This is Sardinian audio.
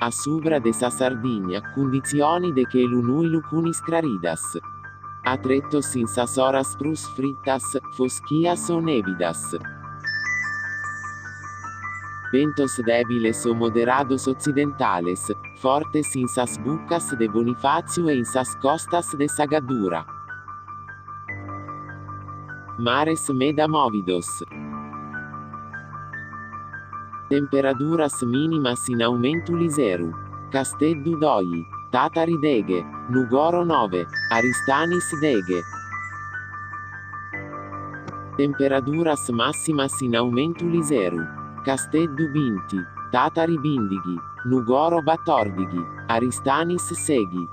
A subra de sa Sardigna, cunditzioni de chelu nùilu cun iscraridas. A tretos in sas oras prus fritas, foschias o nèbidas. Bentos dèbiles o moderados otzidentales, fortes in sas bucas de Bonifàtziu e in sas costas de sa Gaddura. Mares meda mòvidos. Temperaduras mìnimas in aumentu lizeru. Casteddu doighi, Tàtari deghe, Nùgoro noe, Aristanis deghe. Temperaduras màssimas in aumentu lizeru. Casteddu binti, Tàtari bìndighi, Nùgoro batòrdighi, Aristanis sèighi.